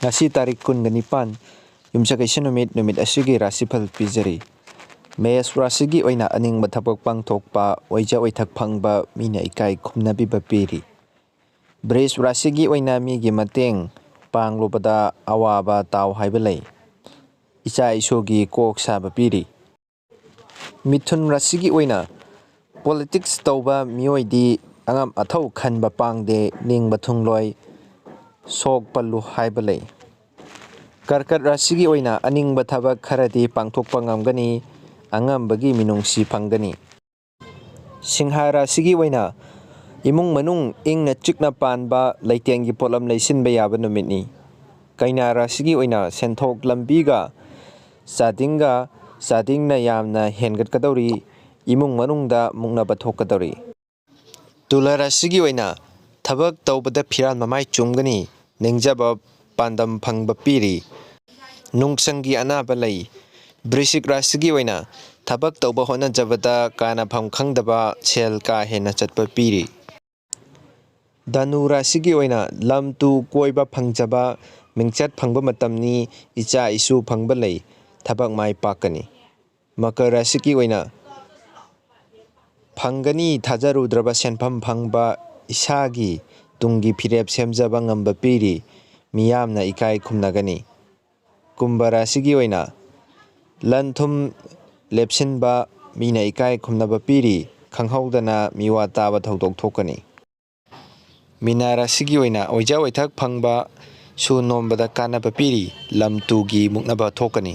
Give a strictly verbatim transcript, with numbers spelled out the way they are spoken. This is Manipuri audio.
ꯉꯁꯤ ꯇꯥꯔꯤꯛ ꯀꯨꯟꯒ ꯅꯤꯄꯥꯟ, ꯌꯨꯝꯁꯀꯩꯁ ꯅꯨꯃꯤꯠ, ꯅꯨꯃꯤꯠ ꯑꯁꯤꯒꯤ ꯔꯥꯁꯤꯐꯜ ꯄꯤꯖꯔꯤ꯫ ꯃꯦꯁ ꯔꯥꯁꯤꯒꯤ ꯑꯣꯏꯅ ꯑꯅꯤꯡꯕ ꯊꯕꯛ ꯄꯥꯡꯊꯣꯛꯄ, ꯑꯣꯏꯖ ꯑꯣꯏꯊꯛ ꯐꯪꯕ, ꯃꯤꯅ ꯏꯀꯥꯏ ꯈꯨꯝꯅꯕꯤꯕ ꯄꯤꯔꯤ꯫ ꯕ꯭ꯔꯤꯖ ꯔꯥꯁꯤꯒꯤ ꯑꯣꯏꯅ ꯃꯤꯒꯤ ꯃꯇꯦꯡ ꯄꯥꯡꯂꯨꯕꯗ ꯑꯋꯥꯕ ꯇꯥꯎ ꯍꯥꯏꯕ ꯂꯩ꯫ ꯏꯆꯥ ꯏꯁꯨꯒꯤ ꯀꯣꯛ ꯁꯥꯕ ꯄꯤꯔꯤ꯫ ꯃꯤꯊꯨꯟ ꯔꯥꯁꯤꯒꯤ ꯑꯣꯏꯅ ꯄꯣꯂꯤꯇꯤꯛꯁ ꯇꯧꯕ ꯃꯤꯑꯣꯏꯗꯤ ꯑꯉꯝ ꯑꯊꯧ ꯈꯟꯕ ꯄꯥꯡꯗꯦ, ꯅꯤꯡꯕ ꯊꯨꯡꯂꯣꯏ, ꯁꯣꯛꯄ ꯂꯨ ꯍꯥꯏꯕ ꯂꯩ꯫ ꯀꯔꯀꯠ ꯔꯥꯁꯤꯒꯤ ꯑꯣꯏꯅ ꯑꯅꯤꯡꯕ ꯊꯕꯛ ꯈꯔꯗꯤ ꯄꯥꯡꯊꯣꯛꯄ ꯉꯝꯒꯅꯤ, ꯑꯉꯝꯕꯒꯤ ꯃꯤꯅꯨꯡꯁꯤ ꯐꯪꯒꯅꯤ꯫ ꯁꯤꯡꯍ ꯔꯥꯁꯤꯒꯤ ꯑꯣꯏꯅ ꯏꯃꯨꯡ ꯃꯅꯨꯡ ꯏꯪꯅ ꯆꯤꯛꯅ ꯄꯥꯟꯕ, ꯂꯩꯇꯦꯡꯒꯤ ꯄꯣꯠꯂꯝ ꯂꯩꯁꯤꯟꯕ ꯌꯥꯕ ꯅꯨꯃꯤꯠꯅꯤ꯫ ꯀꯩꯅꯥ ꯔꯥꯁꯤꯒꯤ ꯑꯣꯏꯅ ꯁꯦꯟꯊꯣꯛ ꯂꯝꯕꯤꯒ ꯆꯥꯗꯤꯡꯒ ꯆꯥꯗꯤꯡꯅ ꯌꯥꯝꯅ ꯍꯦꯟꯒꯠꯀꯗꯧꯔꯤ, ꯏꯃꯨꯡ ꯃꯅꯨꯡꯗ ꯃꯨꯛꯅꯕ ꯊꯣꯛꯀꯗꯧꯔꯤ꯫ ꯇꯨꯂꯥ ꯔꯥꯁꯤꯒꯤ ꯑꯣꯏꯅ ꯊꯕꯛ ꯇꯧꯕꯗ ꯐꯤꯔꯥꯜ ꯃꯃꯥꯏ ꯆꯨꯝꯒꯅꯤ, ꯅꯤꯡꯖꯕ ꯄꯥꯟꯗꯝ ꯐꯪꯕ ꯄꯤꯔꯤ꯫ ꯅꯨꯡꯁꯪꯒꯤ ꯑꯅꯥꯕ ꯂꯩ꯫ ꯕ꯭ꯔꯤꯁꯤꯛ ꯔꯥꯁꯤꯒꯤ ꯑꯣꯏꯅ ꯊꯕꯛ ꯇꯧꯕ ꯍꯣꯠꯅꯖꯕꯗ ꯀꯥꯟꯅꯐꯝ ꯈꯪꯗꯕ ꯁꯦꯜ ꯀꯥ ꯍꯦꯟꯅ ꯆꯠꯄ ꯄꯤꯔꯤ꯫ ꯙꯅꯨ ꯔꯥꯁꯤꯒꯤ ꯑꯣꯏꯅ ꯂꯝ ꯇꯨ ꯀꯣꯏꯕ ꯐꯪꯖꯕ, ꯃꯤꯡꯆꯠ ꯐꯪꯕ ꯃꯇꯝꯅꯤ, ꯏꯆꯥ ꯏꯁꯨ ꯐꯪꯕ ꯂꯩ, ꯊꯕꯛ ꯃꯥꯏ ꯄꯥꯛꯀꯅꯤ꯫ ꯃꯀꯔ ꯔꯥꯁꯤꯒꯤ ꯑꯣꯏꯅ ꯐꯪꯒꯅꯤ ꯊꯥꯖꯔꯨꯗ꯭ꯔꯕ ꯁꯦꯟꯐꯝ ꯐꯪꯕ, ꯏꯁꯥꯒꯤ ꯇꯨꯡꯒꯤ ꯐꯤꯔꯦꯞ ꯁꯦꯝꯖꯕ ꯉꯝꯕ ꯄꯤꯔꯤ, ꯃꯤꯌꯥꯝꯅ ꯏꯀꯥꯏ ꯈꯨꯝꯅꯒꯅꯤ꯫ ꯀꯨꯝꯚ ꯔꯥꯁꯤꯒꯤ ꯑꯣꯏꯅ ꯂꯟ ꯊꯨꯝ ꯂꯦꯞꯁꯤꯟꯕ, ꯃꯤꯅ ꯏꯀꯥꯏ ꯈꯨꯝꯅꯕ ꯄꯤꯔꯤ, ꯈꯪꯍꯧꯗꯅ ꯃꯤꯋꯥ ꯇꯥꯕ ꯊꯧꯗꯣꯛ ꯊꯣꯛꯀꯅꯤ꯫ ꯃꯤꯅꯥ ꯔꯥꯁꯤꯒꯤ ꯑꯣꯏꯅ ꯑꯣꯏꯖ ꯑꯣꯏꯊꯛ ꯐꯪꯕ, ꯁꯨ ꯅꯣꯝꯕꯗ ꯀꯥꯟꯅꯕ ꯄꯤꯔꯤ, ꯂꯝ ꯇꯨꯒꯤ ꯃꯨꯛꯅꯕ ꯊꯣꯛꯀꯅꯤ꯫